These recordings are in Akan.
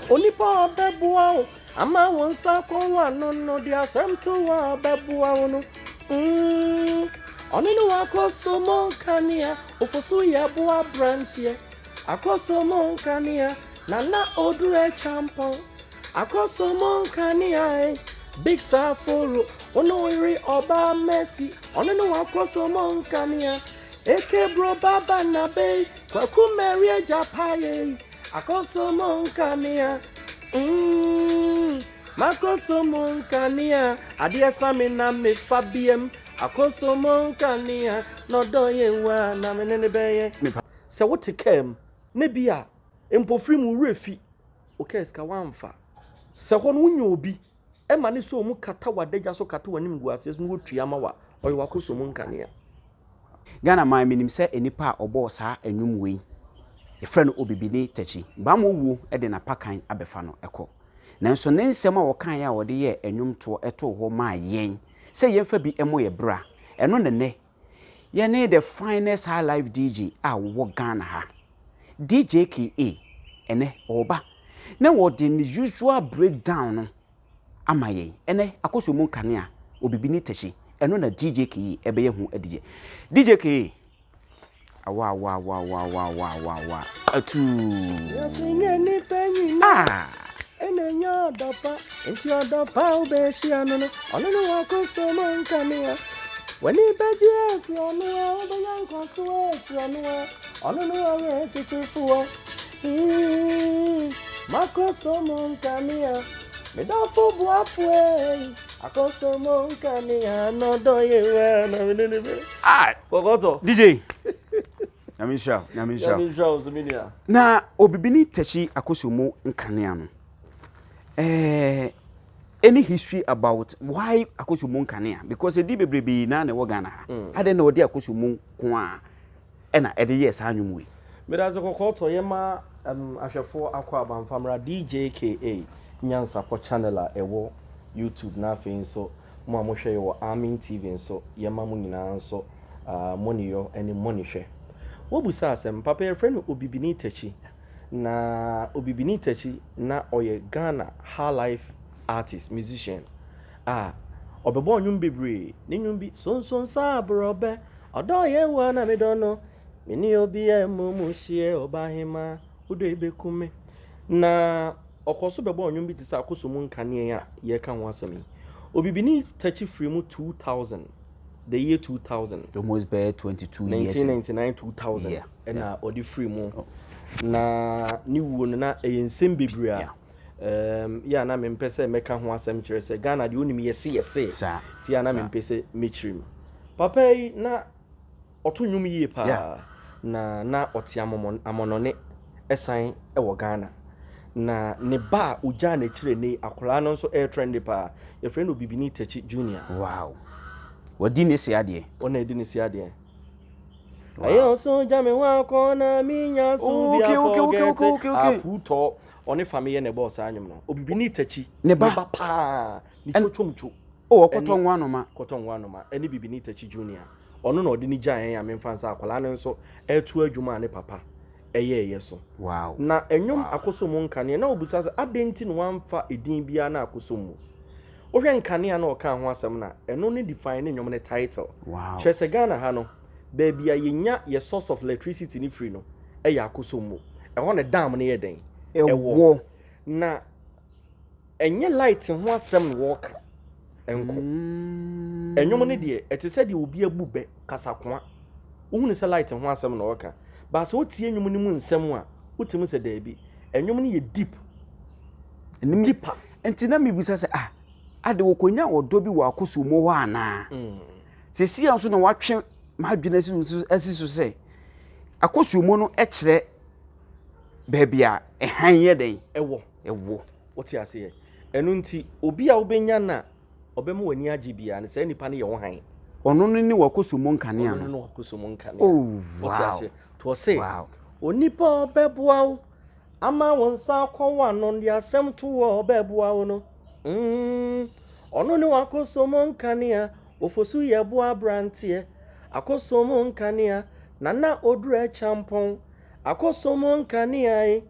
Onipa a ɔbɛboa wo ama wo nsa akɔ w'ano no de asɛm to wo a ɔbɛboa wo no. Mm, ɔno ne w'akɔsɔmɔ nkanea, ofosu yɛ boa aberanteɛ. Akɔsɔmɔ nkanea, Nana Oduro Acheampong. Akɔsɔmɔ nkanea, eh, Big Saforo, wo ne wo yere ɔbaa Mercy. Ɔno ne w'akɔsɔmɔ nkanea. Eke bro baba na bei, Kwaku Mary agya paye. Akɔsɔmɔ nkanea. Makɔsɔmɔ nkanea. Adeɛ sa me na mefa biem. Akɔsɔmɔ nkanea. Na ɔdɔ yɛ wa na me ne ne bɛyɛ. Sɛ wote kaa mu na bi a mpofiri mu wo werɛ fi wo kaa sika woamfa. Sɛ hɔ no wonya obi ma ne sɛ ɔmu kata w'adagya so kata w'animguaseɛ so na wɔtua ma wo a, ɔyɛ w'akɔsɔmɔ nkanea. Ghana man menim sɛ nnipa a ɔbɔɔ saa nnwom wei yɛfrɛ no Obibini Takyi. Bammɔ wuo de n'apakan abɛfa no kɔ. Nanso ne nsɛm a ɔkaeɛ a ɔde yɛɛ nnwomtoɔ too hɔ maa yɛn sɛ yɛmfa bi mmɔ yɛn bra, ɛno na nnɛ yɛne the finest high life DJ a wɔwɔ Ghana ha, DJ KA, ɛnnɛ ɔreba na ɔde ne usual breakdown no ama yɛn. Ɛnɛ, akɔsɔ mu nkanea, obibini takyi, ɛno na DJ Kee ɛbɛyɛ ho adiyɛ. DJ Kee, awa awa awa awa awa awa awa awa, atuu. Wiase nyɛ nipa nyina Ah! ɛna ɛnyɛ ɔdɔ pa nti ɔdɔ pa wobɛhyia no no ɔno ne wakɔsɔ mu nkanea w'ani bɛgye afiri ɔno a wobɛnya nkɔso afiri ɔno a ɔno ne wawerɛ kyekyefoɔ. Makosomo nkanea, me dɔfo boafo ei. Akosomo nkanea, n'ɔdɔ yɛ wɛ na me ne ne bɛ. Ah, Kɔkɔtɔ. DJ. Nyame nhyira wo, nyame nhyira wo. Nyame nhyira wo so me nua. Na obibini takyi akosomo nkanea no. Eh, any history about why akosomo nkanea? Because edi bebrebe na na ɛwɔ Ghana ha. Mm. Adɛn na ɔde akosomo ko a ɛna ɛde yɛɛ saa nnwom wei. Medase kɔkɔɔ tɔ yɛ ma um ahwɛfoɔ akɔ aba mfa mmra DJKA Nyansapɔ channel a ɛwɔ YouTube na afei nso mo a mohwɛ yɛ wɔ Amen TV nso yɛma mo nyinaa nso uh, moneyɔ ne moneyhwɛ. Wobusa asɛm, papa yɛfrɛ no Obibini Takyi na Obibini Takyi na ɔyɛ Ghana highlife artist, musician a ɔbɛbɔɔ nnwom bebree, ne nnwom bi Sonson saa aborɔbɛ Ɔdɔ yɛ wo a na medɔ no, me ne obiara mmɔ mu hyeɛ, ɔbahema, wo dɔ ɛbɛku me. Na ɔkɔɔ so bɛbɔɔ nnwom bi te sɛ Akoso mu Nkaneɛ a yɛreka ho asɛm yi. Obibini Takyi firii mu 2000, the year 2000. Almost bɛyɛ 22 years. 1999 2000 ɛna ɔde firii mu. Na ne wuo no na ɛyɛ nsɛm bebree a um, yɛ a na mempɛ sɛ mɛka ho asɛm kyerɛ sɛ Ghana deɛ wonim yɛse yɛse ti a na mempɛ sɛ mɛkyerɛ mu. Papa yi na ɔto nnwom yie paa na na ɔte amɔnɔne ɛsan wɔ Ghana. Na ne ba a ɔgyaa n'akyire nnɛ yi akwadaa no nso ɛretrɛnde paa. Yɛfrɛ no Obibini Takyi Junior. Wow. Wadi ne se adeɛ. Ɔna adi ne se adeɛ. Wow. Ɛyɛ ɔso gya me hɔ akɔ na me nya so bi afɔgɛte aputɔ. Ɔne Fameyɛ na ɛbɔɔ saa nnwom no. Obibini Takyi. Ne ba. paa. Ne twotwomtwo. Oh, ɔkɔtɔ ngo anoma. Kɔtɔ ngo anoma ɛne Bibini Takyi Junior. Ɔno na ɔde no gyaa yɛn a memfa nsa akwadaa no nso ɛreto adwuma a ne papa ɛyɛɛyɛ so. Wow. Na ɛnwom Akosombo Nkanea na obisa sɛ adɛn nti na wamfa edin biara na Akosombo. Wohwɛ nkanea na ɔkaa ho asɛm no a, ɛno ne define ne nnwom no title. Wow. Kyerɛ sɛ Ghana ha no, baabi a yɛnya yɛ source of electricity no firi no ɛyɛ Akosombo. Ɛhɔ na dam no yɛ dɛn? Ɛwɔ. Na Ɛnyɛ light ho asɛm na wɔreka nko. Ɛnwom no deɛ, ɛte sɛ deɛ obi abu bɛ, kasakoa. Wohunu sɛ light ho asɛm na ɔreka. But sɛ wotie nnwom no mu nsɛm a, wotumi sɛ daabi. Ɛnwom no yɛ deep. Deeper. Nti na mebisa sɛ, ah, ade wɔkɔnya ɔdɔ bi wɔ Akosombo hɔ anaa? Seesei nso na wɔatwe m'adwene asi so sɛ Akosombo no kyerɛ baabi a ɛhan yɛ dɛn? Ɛwɔ. Ɛwɔ. Wote aseɛ? Ɛno nti, obi a wobɛnya no a ɔbɛma w'ani agye biara no, saa nipa no yɛ wo hann. Ɔno no ne w'akɔsɔ mu nkanea Ɔno no. no ne w'akɔsɔ mu nkanea. Oh, Wote wow. aseɛ? Nti ɔse, Wow. onipa a ɔbɛboa wo ama wo nsa akɔ w'ano de asɛm to wo a ɔbɛboa wo no, mm, ɔno ne w'akɔsɔ mu nkanea, Ofosu yɛ boa aberanteɛ, akɔsɔ mu nkanea, Nana Oduro Acheampong, akɔsɔ mu nkanea e,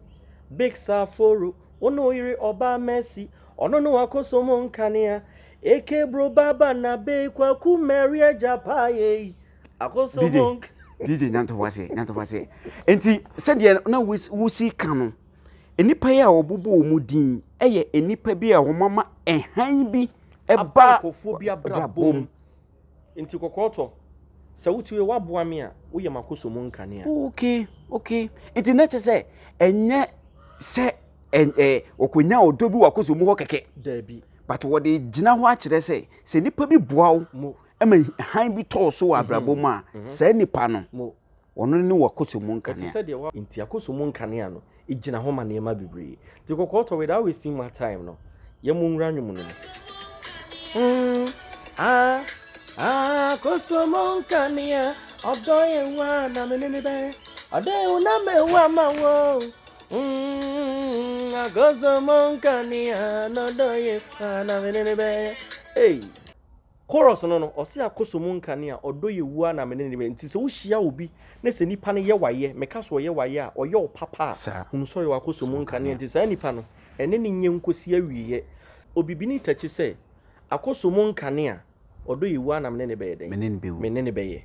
Big Saforo. Wo ne wo yere ɔbaa Mercy, ɔno ne w'akoso mu nkanea. AK bro baba na bei Kwaku Mary agya paa yei. Akoso DJ, mu nk. DJ Nyantoboase, Nyantoboase. Nti sɛdeɛ na wosi ka no, nnipa yi a wɔbobɔ wɔn din yɛ nnipa bi a wɔama ɛhan bi Aba nkurɔfoɔ bi abrabɔ mu. Nti kɔkɔɔtɔ, sɛ wote wei woaboa me a, woyɛ m'akoso mu nkanea. Okay, okay. Nti na kyerɛ sɛ ɛnyɛ sɛ ɛ ɛ wɔkɔnya ɔdɔ bi wɔ akoso mu hɔ kɛkɛ. Daabi. But wɔde gyina hɔ akyerɛ sɛ sɛ nipa bi boa wo Mo. ma hann bi tɔɔ so wɔ abrabɔ mu a, saa nipa no, Mo. Ɔno ne w'akɔsɔmu Ɛte nkanea. sɛ deɛ wa. Nti akɔsɔmu nkanea no gyina hɔ ma nneɛma bebree. Nti kɔkɔɔ tɔ without wasting my time no, yɛ mo nwura nwom no mu. Mm, ah, ah, akɔsɔmu nkanea, ɔdɔ yɛ wa na me ne ne bɛyɛ, ɔdɔ yɛ wo na me wa ma wo. Mm, akɔsɔmu nkanea, na ɔdɔ yɛ wa na me ne ne bɛyɛ. Hey. Chorus no no, ɔse akɔsɔ mu nkanea, ɔdɔ yɛ wu a na me ne no bɛ, nti sɛ wohyia obi na sɛ nipa no yɛ wayɛ, meka sɛ ɔyɛ wayɛ a, ɔyɛ wo papa a, Saa. hunu sɛ ɔyɛ w'akɔsɔ mu Sɔ nkanea, nkanea. nti saa nipa no, ɛne no nyɛ nkosi awieɛ. Obibini takyi sɛ, akɔsɔ mu nkanea, ɔdɔ yɛ wu a na me ne no bɛyɛ dɛn? Me ne no bɛwu. Me ne no bɛyɛ.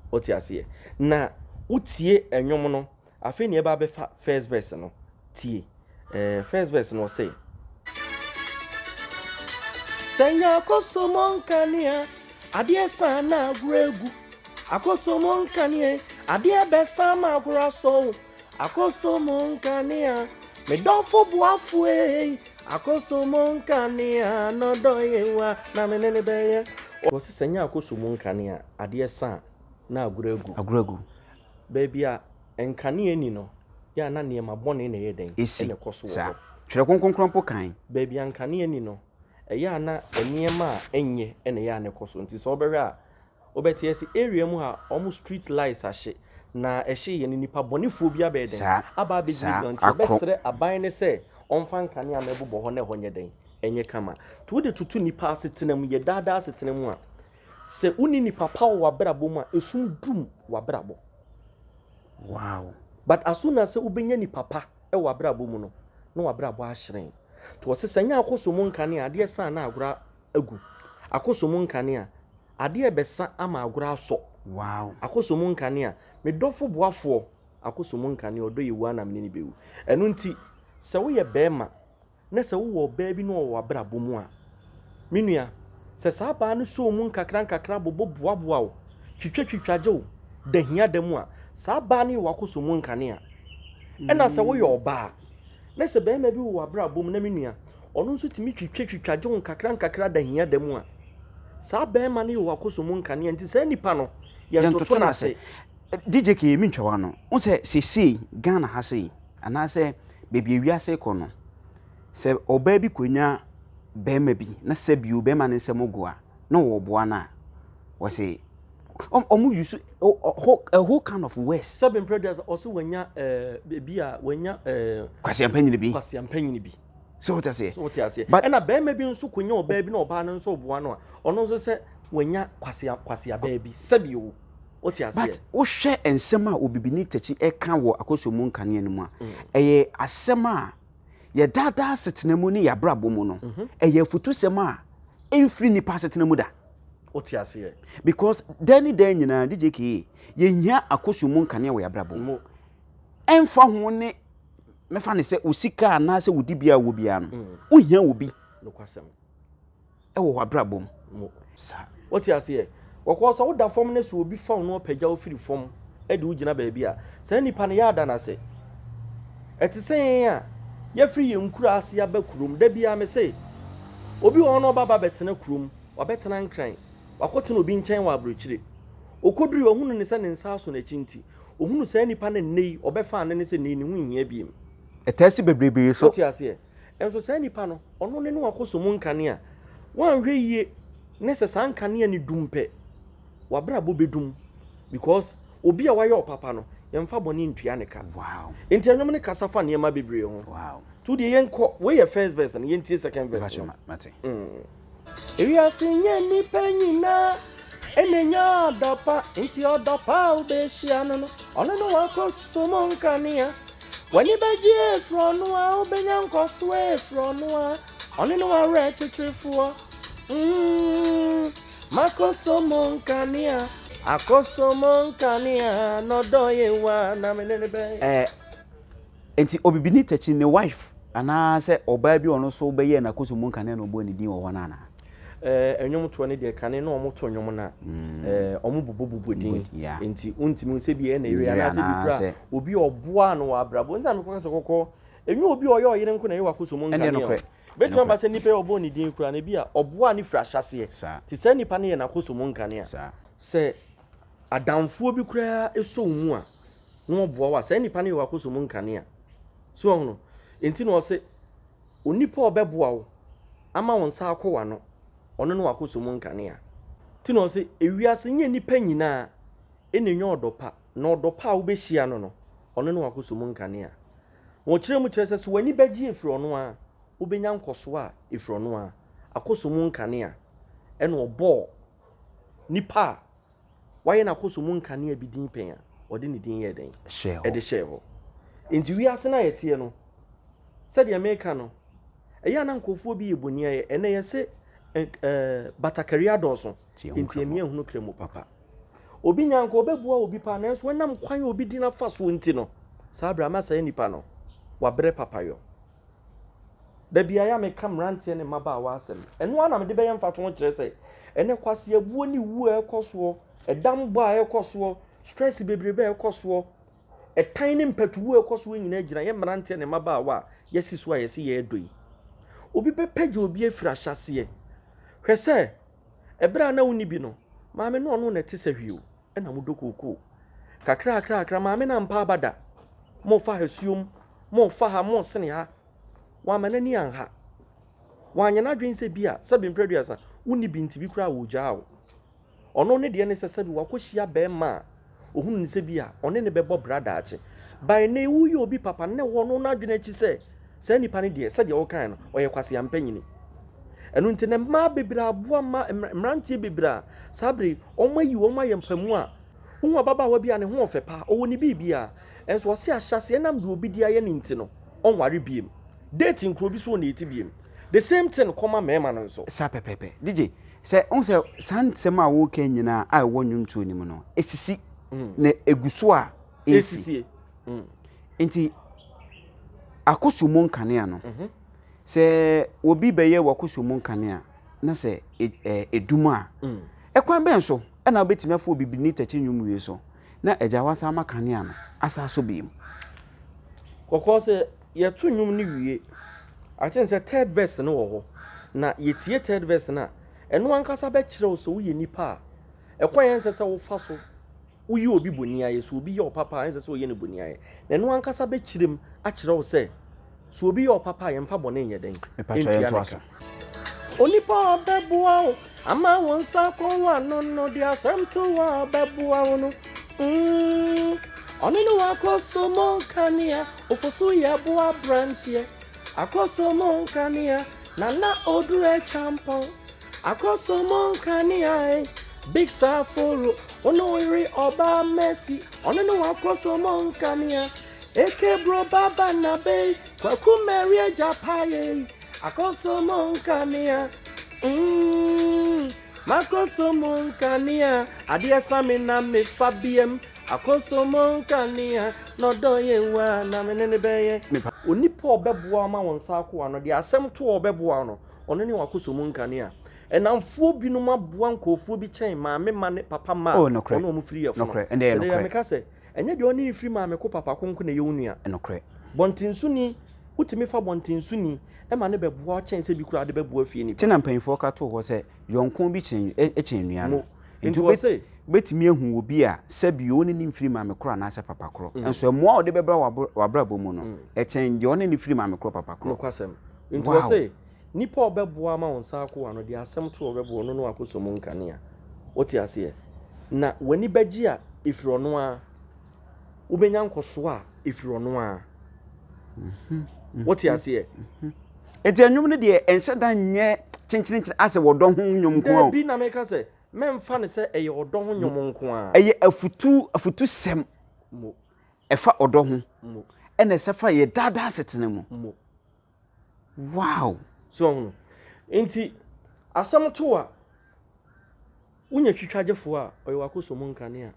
Wote aseɛ? Na wotie ɛnwom no, Afei na yɛba abɛfa first verse no. Tie. Eh, first verse no ɔse. Sɛ nya akosomɔ nkanea, adeɛ san na agorɔ agu. Akosomɔ nkanea, adeɛ bɛsan ma agorɔ asɔ o. Akosomɔ nkanea, me dɔfo boafo ei. Akosomɔ nkanea, nɔdɔ yewa na me ne ne bɛyɛ. Ɔse sɛ nya akosomɔ nkanea, adeɛ san na agorɔ agu. Agorɔ agu. Baabi a nkanea nni no, yɛ a na nneɛma bɔne na ɛyɛ dɛn? Esi. Ɛna ɛkɔ so wɔ Saa. hɔ. Twerɛ Kronkron koraa mpo kae. Baabi a nkanea nni no, ɛyɛ a na nneɛma a ɛnyɛ na ɛyɛ a na ɛkɔ so. Nti sɛ wobɛhwɛ a, wobɛte ase area mu ha, wɔn street lights ahye, na ɛhyeeɛ no, nnipa bɔnefoɔ bi abɛyɛ dɛn? Saa. Aba Saa. abɛgyinagyina. Nti Akoro. yɛbɛsrɛ aban no sɛ ɔmfa nkanea mmɛbobɔ hɔ na ɛhɔ nyɛ dɛn? Ɛnyɛ kama. Nti wode toto nnipa asetena mu, yɛ daa daa asetena mu a, Sɛ wonni nipa pa wɔ w'abrabɔ mu a, esum dum w'abrabɔ. Wow. But as soon as sɛ wobɛnya nipa pa wɔ w'abrabɔ mu no, na w'abrabɔ ahyerɛn. Nti wɔse sɛ nyɛ akɔsɔ mu nkanea, adeɛ sa a na agorɔ agu. Akɔsɔ mu nkanea, adeɛ rebɛsa ama agorɔ asɔ. Wow. Akɔsɔ mu nkanea, me dɔfo boafoɔ, akɔsɔ mu nkanea, ɔdɔ yɛ wu a na me ne no bɛwu. Ɛno nti, sɛ woyɛ barima na sɛ wowɔ ɔbaa bi na ɔwɔ w'abrabɔ mu a, me nua, sɛ saa baa no sɔ wo mu nkakrankakra bobɔ boaboa wo, twitwatwitwa gye wo da hia da mu a, saa baa no yɛ w'akɔsɔ mu nkanea. Ɛna sɛ woyɛ ɔbaa, na sɛ barima bi wɔ w'abrabɔ mu na me nua, ɔno nso tumi twitwatwitwa gye wo nkakrankakra da hia da mu a, saa barima no yɛ w'akɔsɔ mu nkanea. Nti saa nipa no, yɛntoto no ase. DJ K, mentwa w'ano. Wo sɛ seesei Ghana ha sei, Anaasɛ baabi a wiase rekɔ no, sɛ ɔbaa bi kɔnya barima bi na sɛ bio barima no nsam go a, na wɔboa no a, wɔse wɔn use a whole kind of words. Sɛbi mpere deɛ ɔse wanya ɛɛ ebi a wanya ɛɛ. Kwasiampanyini bi. Kwasiampanyini bi. So wote aseɛ. So wote aseɛ. But ɛna barima bi nso kɔnya ɔbaa bi na ɔbaa no nso boa no a, ɔno nso sɛ wanya kwasia kwasiabaa bi sɛbi o. Wote aseɛ? But wohwɛ nsɛm a Obibini Takyi ɛka wɔ Akosombo Nkanea no mu a, ɛyɛ asɛm a yɛ daadaa asetena mu ne yɛ abrabɔ mu no, ɛyɛ afutusɛm a ɛmfiri nnipa asetena mu da. Wote aseɛ? Because dɛn ne dɛn nyinaa, DJ KA, yɛhia Akosombo Nkanea wɔ yɛ abrabɔ mu. Ɛmfa ho ne mɛfa ne sɛ wo sika anaasɛ wo dibea a wɔ biara no, wohia obi. Nokwasɛm. wɔ w'abrabɔ mu saa. Wote aseɛ? Wɔkɔɔ sɛ woda fam na sɛ obi fa wo na ɔpagya wo firi fam de wo gyina baabi a, saa nipa no yɛ ada no ase. Ɛte sɛ yɛn a yɛafiri yɛn nkura ase aba kurom. Da biara me se, obi wɔ hɔ na ɔba ba bɛtena kurom, wabɛtena Nkran, wakɔtena obi nkyɛn wɔ aburokyire. Ɔkɔdurui, ɔhunu ne sɛ ne nsa aso n'akyi nti, ɔhunu saa nipa no nnɛ yi, ɔbɛfaa no ne sɛ nnɛ yi ne ho nhia biem. Ɛtaa si bebrebe so. Wote aseɛ? Nso saa nipa no, ɔno ne no akɔsɔ mu nkanea. Woanhwɛ yie ne sɛ saa nkanea no dum pɛ, w'abrabɔ bɛdum because obi a wayɛ wo papa no, yɛmfa bɔne ntua ne ka. Wow. Nti ɛnwom no kasa fa nneɛma bebree ho. Wow. Nti wodeɛ yɛnkɔ, wei yɛ first verse no, yɛntie second verse no. Mate. Ewiase nyɛ nnipa nyinaa ɛna nya ɔdɔ pa, nti ɔdɔ pa a wobɛhyia no no, ɔno ne wakɔsɔ mu nkanea. W'ani bɛgye afiri ɔno a, wobɛnya nkɔsoɔ afiri ɔno a, ɔno ne w'awerɛkyekyerefoɔ. Mm, makɔsɔ mu nkanea, akɔsɔ mu nkanea, na ɔdɔ yɛ wa na me ne ne bɛyɛ. Eh, nti obibini takyi ne wife anaa sɛ ɔbaa bi ɔno nso bɛyɛɛ n'akɔsɔ mu nkanea na ɔbɔɔ ne din wɔ hɔ no anaa? Eh, nnwom toɔ no deɛ kane na wɔn to nnwom no a, mm. eh, wɔn bobɔ bobɔ din. Nti wontumi sɛ bi ɛna ewia anaasɛ bi kura obi a ɔboa no wɔ abrabɔ. Nsa mekɔ kasa kɔkɔ, enyu obi a ɔyɛ ɔyere nko na ɛyɛ wakɔ so mu nkanea o. Bɛtumi aba sɛ nipa yɛ ɔbɔ ne din kura no bi a ɔboa ne firi ahyɛseɛ. Te sɛ nipa no yɛ n'akɔ so mu nkanea. Sɛ adamfoɔ bi koraa esɔ wo mu a, na ɔboa wo a, saa nipa no yɛ wakɔ so mu nkanea. So ɔhono. Nti na ɔse Onipa a ɔbɛboa wo ama wo nsa akɔ w'ano, ɔno ne w'akɔsɔ mu nkanea. Nti na ɔse, ewiase nyɛ nnipa nyinaa na enya ɔdɔ pa, na ɔdɔ pa a wobɛhyia no no, ɔno ne w'akɔsɔ mu nkanea. Na ɔkyerɛ mu kyerɛ sɛ, sɛ w'ani bɛgye afiri ɔno ara, wobɛnya nkɔsoɔ a ɛfiri ɔno ara akɔsɔ mu nkanea. Ɛna ɔbɔɔ nipa a wayɛ n'akɔsɔ mu nkanea bi din pɛn a, ɔde ne din yɛɛ dɛn? Hyɛɛ hɔ. Ɛde hyɛɛ hɔ. Enti wiase no a yɛteɛ no, sɛdeɛ meka no, ɛyɛ a na nkurɔfoɔ bi yɛ boniayɛ. Ɛnnɛ yɛse eh, batakari adɔɔso, enti ɛmi ahunu kramo papa. Obi nya nka ɔbɛboa obi paa, nanso ɛnam kwan a obi di no afa soɔ nti no, saa berɛ ama saa nipa no, wabrɛ papayɔ. Da biara yɛ a meka mmeranteɛ ne mmabaawa asɛm. Ɛno ara na mede bɛyɛ mfatoho kyerɛ sɛ ɛnɛ kwaseabuo ne wuo a ɛrekɔ soɔ, ɛdambɔ a ɛrekɔ soɔ, stress bebrebe a ɛrekɔ soɔ, ɛtan ne mpatuwuo a ɛrekɔ soɔ nyinaa gyina yɛn mmeranteɛ ne mmabaawa a yɛasi so a yɛse yɛredɔ yi. Obi bɛpɛgya obi afiri ahyɛaseɛ. Hwɛ sɛ ɛberɛ a na wonni bi no, maame no ɔno na ɛte sɛ hwee o. Ɛna mo dɔ kookoo. Kakrakrakra, maame no ampa aba da. Mofa ha suom, mofa ha, mosene ha. Wamma n'ani anha. Wanyɛ n'adwene sɛ bi a, sɛbi mprɛ aduasa, wonni bi nti bi koraa wɔgyaa wo. Ɔno ne deɛ ne sɛ sɛbi wakɔhyia bɛrima a ɔhunu no sɛ bi a ɔne no bɛbɔ bra daakye. By nnɛ yi woyɛ obi papa no na ɛwɔ ɔno n'adwene akyi sɛ saa nipa no deɛ sɛdeɛ wokae no ɔyɛ kwasea mpanyini. Ɛno nti na mmaa bebree aboa mma mmeranteɛ bebree a saa bere yi wɔayi wɔn ayɛ mpamu a wohu ababaawa bi a ne ho ɔfɛ paa, ɔwɔ ne biribiara, nso ɔse ahyɛaseɛ ɛnam deɛ obi de ayɛ no nti no ɔnware biem. Date nkuro bi so ɔnneeti biem. The same thing kɔma mmarima no nso. Saa pɛpɛɛpɛ. DJ, sɛ wohu sɛ saa nsɛm a woreka yi nyinaa a ɛwɔ nnwomtoɔ no mu no, ɛsisi, na ɛgu so a ɛresi. Nti, akɔso mu nkanea no, Sɛ obi bɛyɛ w'akosua mu nkanea na sɛ ɛdum a, ɛkwan bɛn so na wobɛtumi afa obibini tɛkyi nnwom wie so na agya wasan ama kanea no asan asɔ bio? Kɔkɔɔ sɛ yɛto nnwom no wie, I think sɛ third verse no wɔ hɔ, na yɛtie third verse no a, ɛno ankasa bɛkyerɛ wo sɛ woyɛ nipa a, ɛkwan a ɛnsɛ sɛ wofa so woyi obi boniayɛ, sɛ obi yɛ wo papa a, ɛnsɛ sɛ woyɛ no boniayɛ. Na ɛno ankasa bɛkyerɛ mu akyerɛ wo sɛ, sɛ obi yɛ wo papa a, yɛmfa bɔne nyɛ dɛn? Mepakyɛ Ntua yɛntoa ne ka. so. Onipa a ɔbɛboa wo ama wo nsa akɔ w'ano no de asɛm to wo a ɔbɛboa wo no. Mm, ɔne no akɔso mo nkanea, ofosu yɛ boa aberanteɛ. Akɔso mo nkanea, nana oduru akyampɔn. Akɔso mo nkanea eh. Big Saforo, wo ne wo yere ɔbaa Mercy, ɔno ne wakɔso mo nkanea. Eke bro baba na bei, Kwaku Mary agya paye, akɔso mo nkanea. Mm, makɔso mo nkanea, adeɛ sa me na mefa biam, akɔso mo nkanea, na ɔdɔ yɛ wa na me ne ne bɛyɛ. Onipa a ɔbɛboa wo ma wo nsa akɔ w'ano, deɛ asɛm to a ɔbɛboa wo no, ɔno ne wakɔso mu nkanea. Nnamfoɔ binom aboa nkurɔfoɔ bi kyɛn maame mma ne papa mma a Oh, nokorɛ. wɔne wɔn firi yafunu. Nokorɛ. Ɛnde ɛyɛ Ɛnde nokorɛ. meka sɛ, ɛnyɛ deɛ ɔne no firi maame ko papa ko nko na ɛyɛ wo nua. Nokorɛ. Bɔntensoni, wotumi fa bɔntensoni ma no bɛboa wo kyɛn sɛ bi koraa de bɛboa fie nipa. Nti na mpanyinfoɔ ka too hɔ sɛ, yɔnko bi kyɛn kyɛn nua no. Mo. Nti Nti wobɛ wɔse. wobɛtumi ahu obi a sɛbi wo ne no mfiri maame korɔ anaasɛ papa korɔ. Nso mmoa a ɔde bɛbra w'abrabɔ mu no, ɛkyɛn deɛ ɔne no firi maame korɔ papa korɔ. Nokwasɛm. Nti Wow. wɔse, Nipa a ɔbɛboa ama wo nsa akɔ w'ano, deɛ asɛm to a ɔbɛboa ɔno no akɔsɔ mu nkanea. Wote aseɛ? Na w'ani bɛgye a, ɛfiri ɔno ara. Wobɛnya nkɔsoɔ a, ɛfiri ɔno ara. Wote aseɛ? Nti nnwom no deɛ ɛnhyɛ da nyɛ kyenkyerenkyen asɛ wɔdɔ ho nnwom nko ara o. Dabi na meka sɛ, mɛmfa no sɛ ɛyɛ ɔdɔ ho nnwom nko ara. Ɛyɛ afutu afutusɛm. Mo. Ɛfa ɔdɔ ho. Mo. ɛna ɛsɛ fa yɛ daadaa asetena mu. Mo. Wow! So ɔhono. Nti asɛm to a wonya twitwagyefoɔ a ɔyɛ w'akosɔ mu nkanea.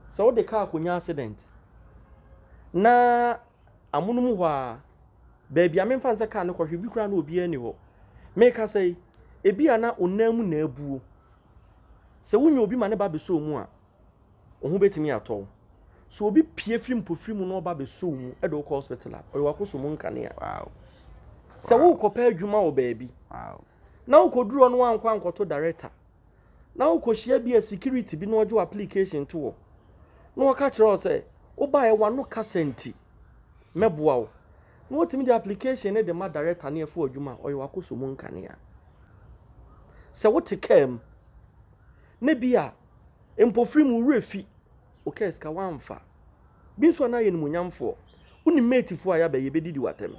Sɛ wode kaa kɔnya accident na amonom hɔ ara baabi a memfa nsɛ kaa no kɔhwe bi koraa na obiara nni hɔ. Mekasa yi, ebi a na wo nan mu na abuo. Sɛ wonya obi ma ne ba bɛsɔ wo mu a, wo ho bɛtumi atɔ wo. Sɛ obi pue firi mpofiri mu na ɔba bɛsɔ wo mu de wo kɔ hospital a, ɔyɛ w'akosɔ mu nkanea. Wow. Sɛ worekɔpɛ adwuma wɔ baabi Wow. na wokɔduru hɔ na woankɔ ankɔto director na wokɔhyia bi a security bi na ɔgye wo application to hɔ na ɔka kyerɛ wo sɛ wobaeɛ w'ano kasa nti mɛboa wo na wotumi de application no de ma director ne ɛfo adwuma a, ɔyɛ w'akosɔ mu nkanea. Sɛ wote kaa mu na bi a Mpofirim wo werɛ fi wo kaa sika woamfa. Bi nso a na ayɛ animuonyamfoɔ. Wonim matefoɔ a yɛaba yi yɛbɛdidi wo atɛm.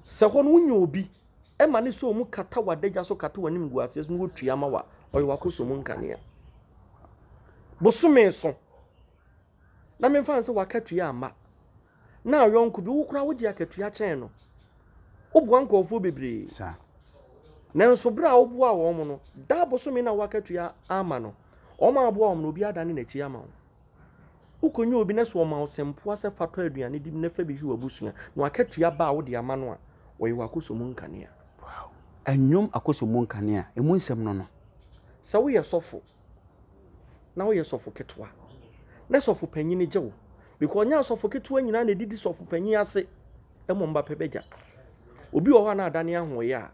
Sɛ hɔ no wonya obi ma ne sɛ ɔmu kata w'adagya so kata w'animguaseɛ so na wɔtua ma wo a, ɔyɛ w'akosɔ mu nkanea. Bosome so na memfa no sɛ w'akatua amma na ɔyɔnko bi, wo koraa wogye akatua kyɛn no. Woboa nkurɔfoɔ bebree. Saa. Nanso berɛ a woboa wɔn no, da bosome na w'akatua ama no, wɔn a woboa wɔn no, obi adane n'akyi ama wo. Wokɔnya obi na sɛ ɔma wo sɛmpoa sɛ fa tɔ aduane di na fa bi hwɛ w'abusua, na w'akatua ba a wode ama no a, ɔyɛ w'akosɔ mu nkanea. Wow. Ɛnwom akosɔ mu nkanea, emu nsɛm no no. Sɛ woyɛ sɔfo, na woyɛ sɔfo ketewa na sɔfo panyin gye wo because ɔnyɛ asɔfo ketewa nyinaa na edidi sɔfo panyin ase mmom ba pɛ bɛgya obi wɔ hɔ a na adane ahoɔyɛ a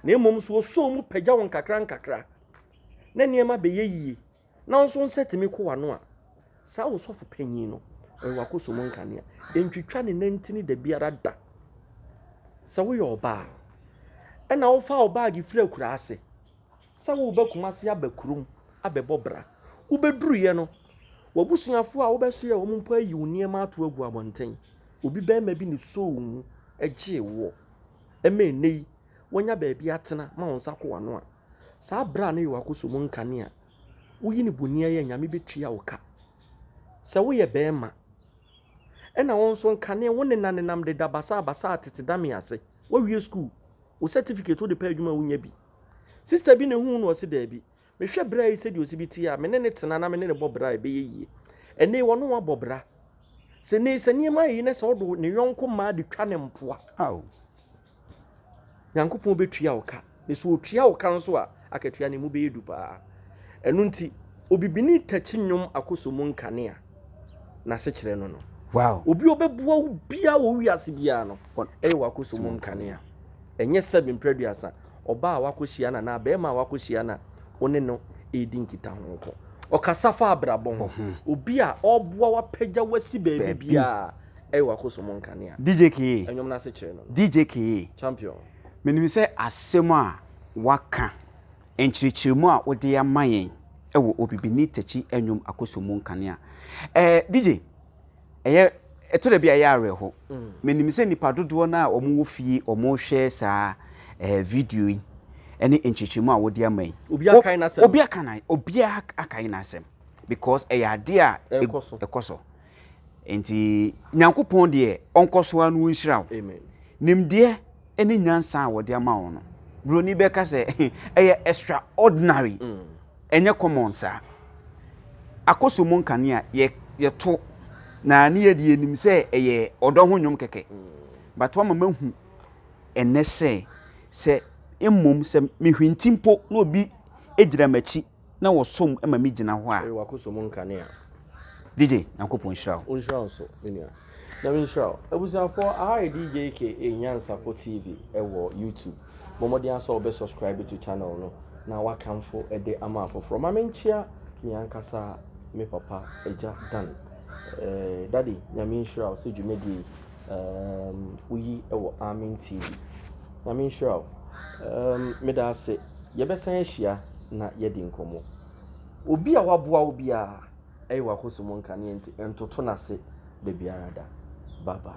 na mmom so osoo mu pagya wo nkakra nkakra na nneɛma bɛyɛ yie na nso nsa tumi kɔ w'ano a saa wo sɔfo panyin no ɔyɛ w'akoso mu nkanea ntwitwa ne nantini da biara da sɛ woyɛ ɔbaa ɛna wofa wo baage firi akura ase Sɛ woreba Kumasi aba kurom abɛbɔ bra. Wobɛduruiɛ no, w'abusuafoɔ a wobɛsoɛ wɔn mpo ayi wo nneɛma ato agu abɔnten. Obi barima bi na ɛsɔɔ wo mu gyee woɔ ma ɛnnɛ yi woanya baabi atena ma wo nsa kɔ w'ano a, saa berɛ a na yɛ w'akosɔ mu nkanea. Woyi no boniayɛ a, Nyame bɛtua wo ka. Sɛ woyɛ barima ɛna wo nso nkanea wo nenanenam deda basaabasaa tete dame ase, woawie sukuu, wo certificate wode pɛ adwuma a wonya bi. Sister bi na ehuu no ɔse daabi. Mehwɛ bra yi sɛdeɛ ɔsi bi teɛ a, me ne no tena na me ne no bɔ bra a ɛbɛyɛ yie. Ɛnnɛ yi ɔne wo abɔ bra. Sɛ nnɛ yi sɛ nneɛma ayɛ yi na sɛ ɔde ne yɔnko mmaa de twa ne mpoa. Ao. Nyankopɔn bɛtua wo ka. Na sɛ ɔtua wo ka nso a, akatua no emu bɛyɛ du paa. Ɛno nti, obibini takyi nnwom akɔsɔ mu nkanea. N'asekyerɛ no no. Wow. Obi a ɔbɛboa wo biara wɔ wiase biara no, ɛyɛ w'akɔsɔ mu nkanea. Ɛnyɛ sɛbe mprɛduasa, ɔbaa a woakɔhyia no anaa barima a woakɔhyia no a wo ne no redi nkitaho nko. Ɔkasa fa abrabɔ ho. Obi a ɔreboa wo apagya wo asi baabi biara ɛyɛ w'akɔsɔ mu nkanea. DJ Kee. Ɛnwom no asekyerɛ no no. DJ Kee. Champion. Menim sɛ asɛm a woaka, nkyerɛkyerɛmu a wode ama yɛn wɔ Obibini Takyi Nnwom Akɔsɔ Mu Nkanea. Eh, DJ, ɛyɛ ɛtɔ da bi a ɛyɛ awerɛho. Menim sɛ nnipa dodoɔ no a wɔwɔ fie wɔrehwɛ saa eh, video yi ne nkyerɛkyerɛmu a wode ama yi. Obi akae n'asɛm. Obi aka na obi akae n'asɛm because ɛyɛ adeɛ a ɛkɔ so. Ɛkɔ so. Nti Nyankopɔn deɛ ɔnkɔ so ara na ɔnhyira wo. Amen. Nimdeɛ ne nyansa a wɔde ama wo no, buroni bɛka sɛ ɛyɛ extraordinary. Mm. Ɛnyɛ common saa. Akosombo nkanea yɛ yɛto na ne yɛ deɛ yɛnim sɛ ɛyɛ ɔdɔ ho nnwom kɛkɛ. But wama mahu ɛnnɛ sɛ sɛ mmom sɛ mehwinti mpo na obi gyina m'akyi na wɔsom ma me gyina hɔ a. Ɛyɛ w'akosombo nkanea. DJ, Nyankopɔn nhyira wo. Ɔnhyira wo nso me nua. Nyame nhyira wo. Abusuafoɔ, aha yɛ DJ KA Nyansapɔ TV wɔ YouTube. Bɔ mmɔden ara sɛ wobɛ subscribe to channel no na woakamfo de ama afoforɔ. Ma menkyea me ankasa me papa Agya Dan. Eh, Daddy, Nyame nhyira wo sɛ dwumadie yi um, woyi wɔ Amen TV. Nyame nhyira wo. Um, meda ase. Yɛbɛsan ahyia na yɛadi nkɔmmɔ. Obi a waboa wo biara, Ɛyɛ w'akoso mu nkanea nti ntoto no ase da biara da. Bye bye.